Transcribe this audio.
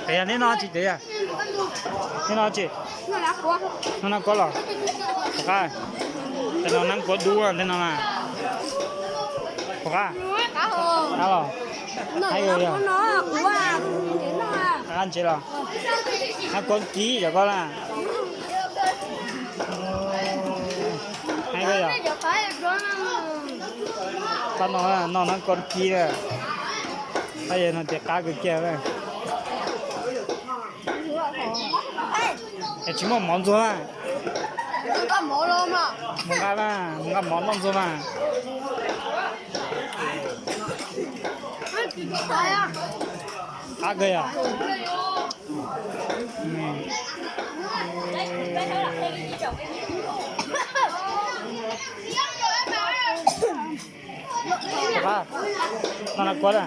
Qias, neb noj tsi qias? Neb noj tsi? Noj nab kuab los? Puas qab? Tej no nab kuab dub, tej no na. Puas qab? Qab los? Qab ntsev los? Nab kuab kib cov koj na. Qab no, noj nab kuab kib na. Qab yog no ces qab kawg kiag na. Es tsis muaj mov ntxuag na. Mus nqa na, mus nqa mov noj ntxuag na. Qab kawg yom. Noj nab kuab na.